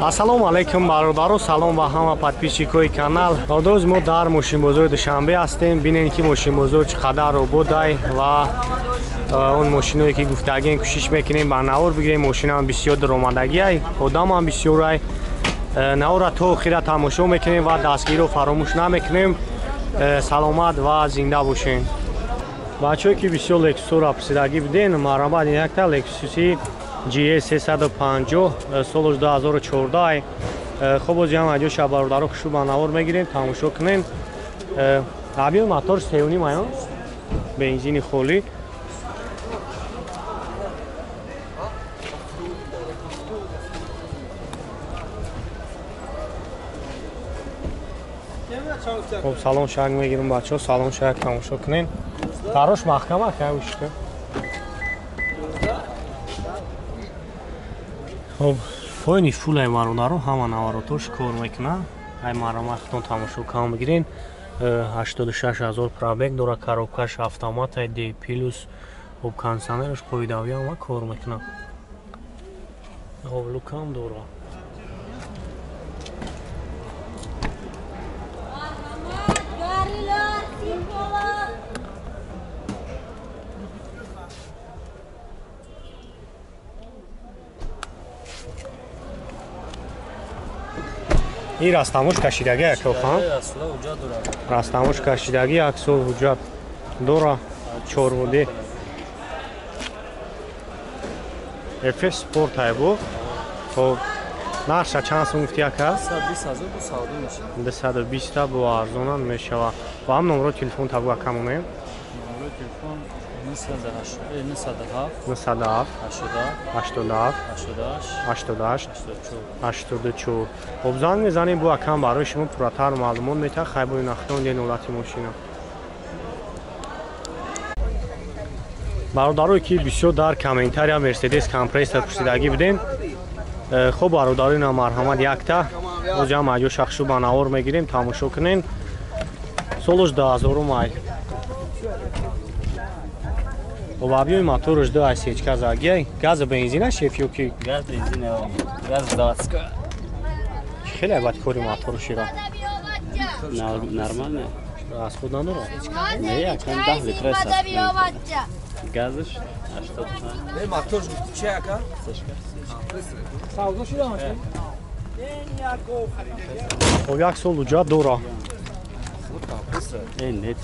Ассалому алайкум бародаро, салом ба ҳама подписчикои канал. Дӯст, мо дар мошинбозори Душанбе ҳастем. Бинед ки мошинбозор чӣ қадар ободай ва он мошиное ки гуфтагем кӯшиш мекунем ба навор бигирем. Мошинам бисёр даромадагиай, одамам бисёрай. Навора то охира тамошо мекунем ва дастгириро фаромӯш намекунем. Саломат ва зинда бошед. Бачаҳое ки бисёр Лексусро пурсидагӣ буден, марҳамат, якта Лексуси GS 350 солаш 2014. Хуб, боз ҳам аҷоша бародаро хушу ба навор мегирем, тамошо кунем. Абиё мотор 3.5 ая, бензини холӣ. Хуб, салон шак мегирем бачаҳо, салон шак тамошо кунем. Тарош маҳкама кавишка. Хуб, поини фулай бародаро, ҳама наворотош кор мекунад. Ай марҳамат, худтон тамошо кам бигирен. 86 000 пробег дора, коробкаш автомат ай D плюс. Хуб, кондиционераш қоидавӣ ҳама кор мекунад. Хуб, лукам дора. Ин растамош кашидагӣ акохан? Растамош кашидагӣ, як сол ҳуҷҷат дора, чорвуди. FF Sport айбу. Хоб, нархша чанд сум гуфти ака? 220 бо арзонам мешава. Ва ҳам номро телефон табу ака монем? Номро телефон 907 907 87 87 88 88 84. Хоб, занг мезанем, бу акам барои шумо пурратар маълумот метаҳад. Хай бо нахтон ден ҳолати мошина. Бародарое ки бисёр дар комментария Мерседес компрессор пурсидагӣ будем, хоб бародаро, ина марҳамат, якта боз ҳам аҷо шахшу ба навор мегирем, тамошо кунем. Солаш 2000 май. Хоб, абиёи мотораш ду ай сечка загиай. Газа бензина шеф ё ки? Газ бензина, газ заводская. Хеле бад кори моторашира. Нормально. Расход надора? Не, якам 10 литр аст. Газаш 85. Не, мотор чи ака? Сечка. Савдо шуда машин? Хоб, як сол ҳуҷҷат дора. Э, нет.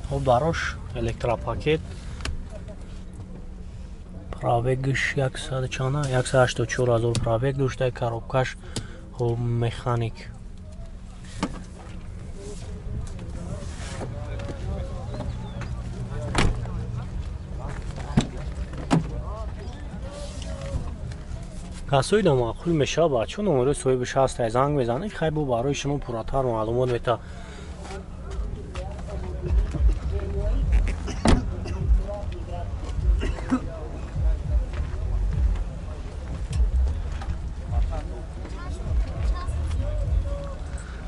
Хоб, дарош электропакет. Пробегш 100 чана, 184 000 пробег дошта, коробкаш хоб механик. Касои намаъқул мешавад, бачаҳо, номерои соҳибаш ҳаст, занг мезанед, хай бо барои шумо пурратар маълумот метаҳад.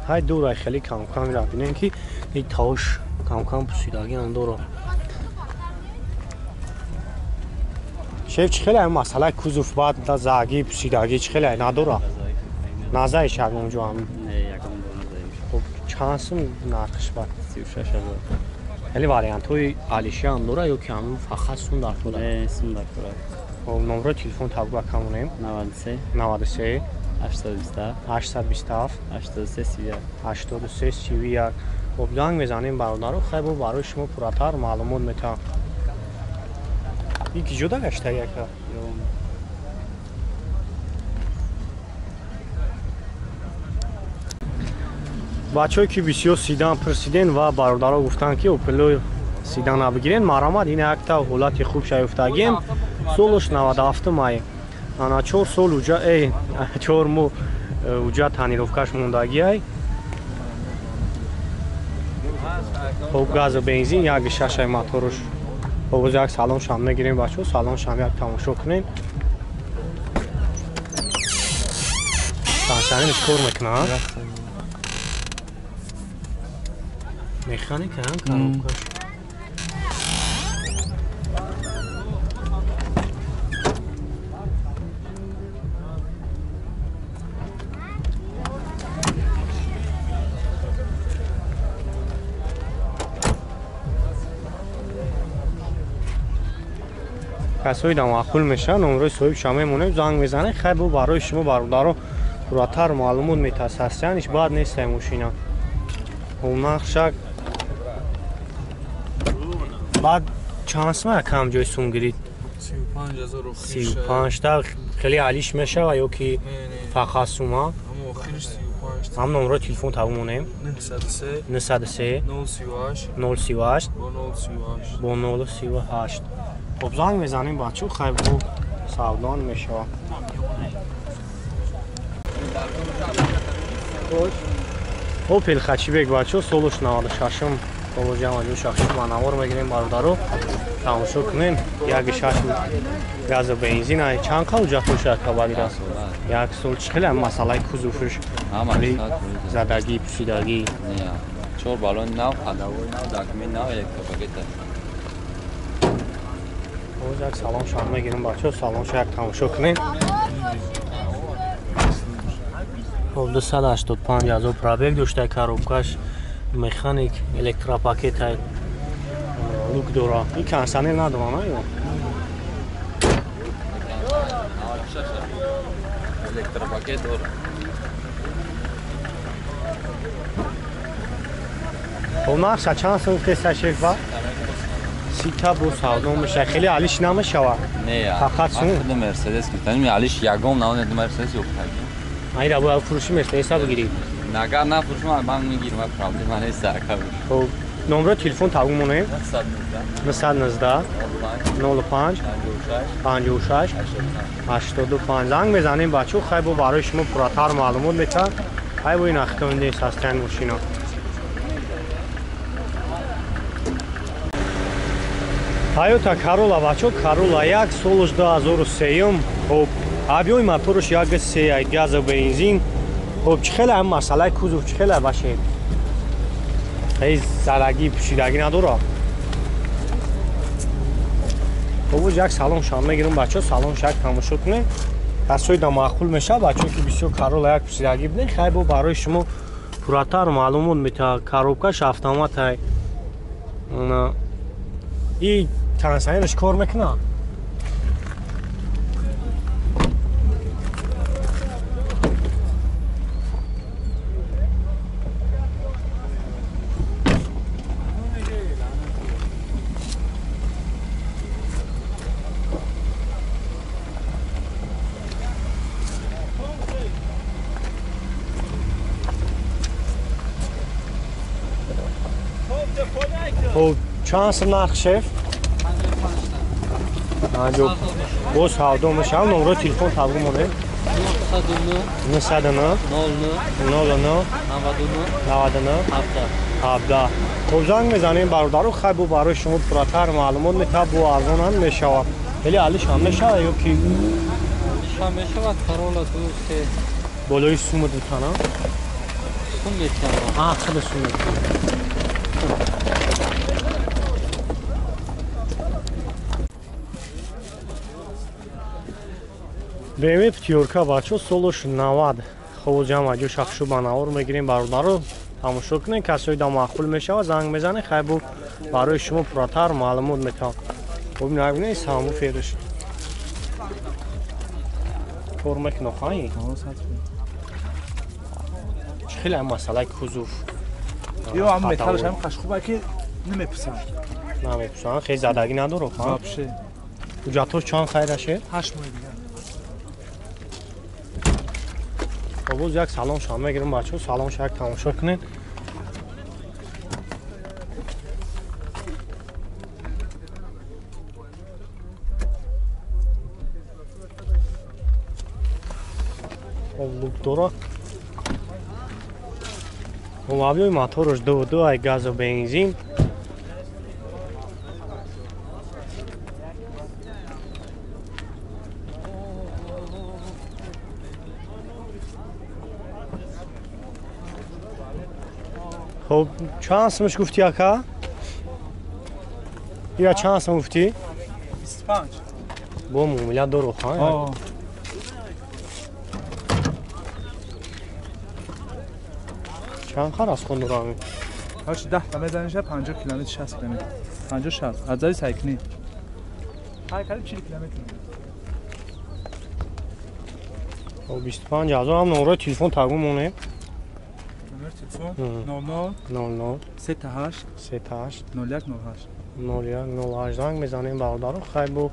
Ҳай дурай хеле камкам ра бинем ки ин тавш камкам пусидагиам дора. Шеф, чӣ хеле масъалаи кузов баъд загӣ пусидагӣ чӣ хеле надора? Назаи шагон ҷо ҳам. Не, ягон бор назаим. Хоб, чанд сум нархш бад? 36 000. Хеле вариантҳои алиши ҳам дора ё ки ҳамун фақат сум дар кора? Не, сум дар кора. Хоб, номрои телефон табу ака монем? 93 93 827 827 83 31 83 31. Хоб, занг мезанем бародаро, хай бо барои шумо пурратар маълумот метаҳам. Ин ки ҷо гаштаги ака? Бачаҳое ки бисёр седан пурсиден ва бародаро гуфтанд ки Опело седан набигирен, марҳамат, ин якта ҳолати хуб шаюфтагием. Солаш 97 май. Ана 4 сол уҷа, 4 моҳ уҷа тонировкаш мондагиай. Хоб, газу бензин 1.6 ай мотораш. Хоб, боз як салон шам мегирем бачаҳо, салон шам як тамошо кунем. Кондиционерш кор мекунад? Механика ҳам коробкаш. Касои да маъқул мешавад, номрои соҳибша мемонем, занг мезанем. Хай бо барои шумо бародаро пурратар маълумот метасастияниш бад нестай мошина. Нархша баъд чанд сум кам ҷои сум гирид? 35 та хеле алиш мешава ё ки фақат сума? Ҳам номрои телефон табу монем. 903 038 бо 038. Хоб занг мезанем бачо, хай бо савдон мешава. Опел Хачибек бачо, солуш 96-м солуш ҷамъ ҷо шахши манавор мегирем бародаро. Тамошо кунем. 1.6 газ ва бензин ай чанд қал ҷатон шуд кабадира? Як сол чӣ хеле масъалаи кузовш задагӣ, пӯшидагӣ. 4 баллон нав, ходовой нав, документ нав, электропакет. Боз як салон шаҳр мегирем бачо, салон шаҳр тамошо кунем. Хоб 285 ҳазор пробег дошта, коробкаш механик, электропакет ай лук дора. Ин кондиционер надора, на ё? Электропакет дора. Хоб нархша чанд сум гуфтеста шефа? Сита бо савдо мешава. Хеле алиш намешава. Не, фақат сум. Худи Мерседес гирифтаним, алиш ягон навъ Мерседес ёфтагим. Айра бояд фурӯши Мерседеса бигирӣ. Нагар нафурӯшам, ман мегирам, проблема нест ака. Хоб номрои телефон табу монем. 919 05 56 85. Занг мезанем бачо, хай бо барои шумо пурратар маълумот метаҳад. Хай бо ин ахтонде састиян мошина. Тойота Corolla бачо, Corolla 1 солуш 2003. Хоб объёми моторш 1.3 газ ва бензин. Хоб чӣ хеле ҳам масъалаи кузов чӣ хеле башед? Ҳеҷ залагӣ пӯшидагӣ надора. Хоб як салон шам мегирам бачо, салон шак тамошо кунем. Касои да маъқул мешавад бачо ки бисёр Corolla 1 пӯшидагӣ бинед, хай бо барои шумо пурратар маълумот метаҳад. Коробкаш автомат ай. И кондиционерш кор мекунад? Хоб чанд сум нарх шеф? 55. Боз савдо мешавад. Номрои телефон табу монем. 909 09 99 17. Хоб занг мезанем бародаро, хай бо барои шумо пурратар маълумот метаҳад, бо арзон ҳам мешавад. Хеле алиш ҳам мешавад ё ки? Алиш ҳам мешавад, Corolla 2 3. Болои сумат битана? Сум метавонам. Худ сум метавонам. BMW пятёрка бачо, солуш 90. Хоб ҷамъ ҷо шахшу ба навор мегирем бародаро. Тамошо кунед, касои да маъқул мешавад, занг мезанед, хай бо барои шумо пурратар маълумот метаҳам. Хоб набинед саму ферш. Кор мекунад хай? Чӣ хеле масъалаи кузов. Ё ҳам металлаш ҳам қаш хуб ки намепӯсанд. Намепӯсанд, хеле задагӣ надорад, ҳа? Вообще. Ҳуҷҷатҳош чанд хайраше? 8 моҳ дигар. Боз як салон шам мегирам бачо, салон шак тамошо кунед. Лук дора. Объёми моторш 2.2 ай газ ва бензин. Хоб чанд сумаш гуфтӣ ака? Ира чанд сум гуфтӣ? 25. Бо муомила дору ха? Чанд хар аз хун дорам? ҳарчи 10 та мезаниша 50 километр 60 километр. 50 60. Аз зади сайкни. Ҳар кардем 40 километр. Хоб 25 ҳазор ҳам номрои телефон тагу монем. Номер телефон 00 00 38 38 01 08. 01 08 занг мезанем бародаро. Хай бо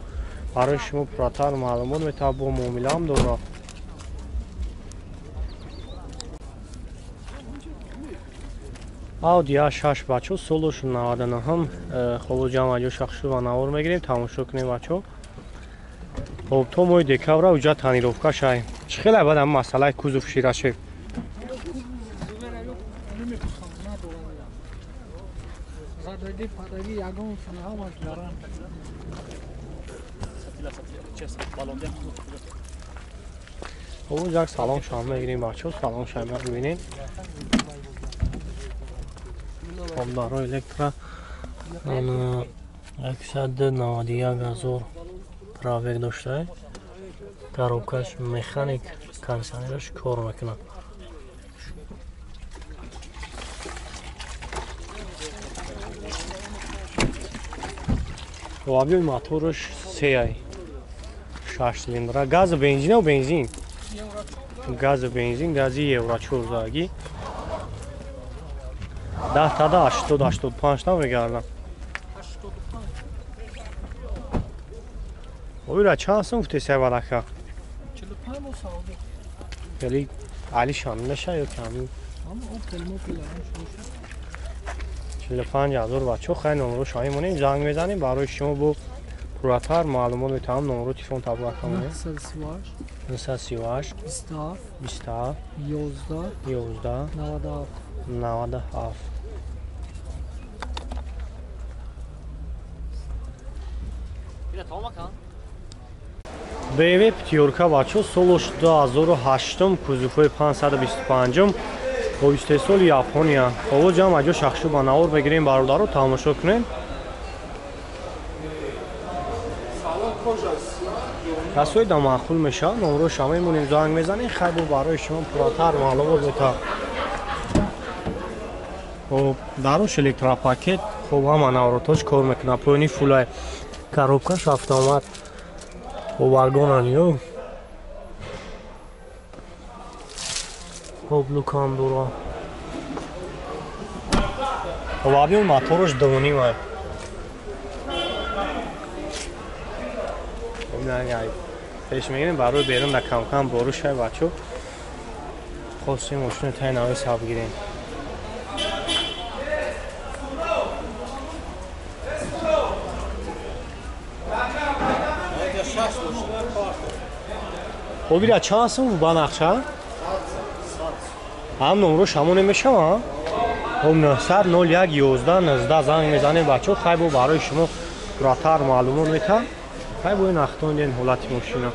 барои шумо пурратар маълумот метавад, бо муомилаам дорад. Audi A6 бачо солош 99 холо ҷамъ аҷо шахшу ва навор мегирем, тамошо кунем бачо. Хоб то моҳи декабра уҷа тонировка шай. Чӣ хеле баъд ам масъалаи кузов ширашев. Хоб як салон шам мегирем бачо, салон шам бибинем. Хоб даро электро 191 ҳазор пробег дошта, коробкаш механик, кондиционераш кор мекунад. Объёми мотораш 3 6 цилиндра, газу бензин ва бензин. Газу бензин, гази евро 14 10 тада 80 85 та мегардам. Ойра чанд сум гуфте сай варака? 45 бо савдо. Хеле али шамил ша ё ками? Ама Opel Mopel 45 ҳазор бачо хай номро шоҳи монем, занг мезанем барои шумо бо пурратар маълумот метавонам. Номро телефон табла кунем. 938 938 27 27 11 11 97 97. BMW Пятёрка бачо солош 2008 кузовҳои 525 бо истеҳсоли Япония. Ҳоло ҷамъ аҷо шахшу ба навор бигирем бародаро, тамошо кунем. Касое да маъқул мешавад, номро шама мемонем, занг мезанем, хай бо барои шумо пурратар маълумот метавад. Хоб дарош электропакет, хоб ҳама наворотош кор мекунад, поёни фулай, коробкаш автомат. Хоб вагонан ё. Хоб лукам дора. Хоб объёми мотораш 2.5. Пеш мегирем барои берун да кам-кам борушай бачо. Хостем мошино тай нави саб гирем. Хоб ира чанд сум ба нақша? Ҳам номро шамо намешава? Хоб 900 01 11 19 занг мезанем бачо, хай бо барои шумо пурратар маълумот метавад. Хай бо ин ахтон ден ҳолати мошина.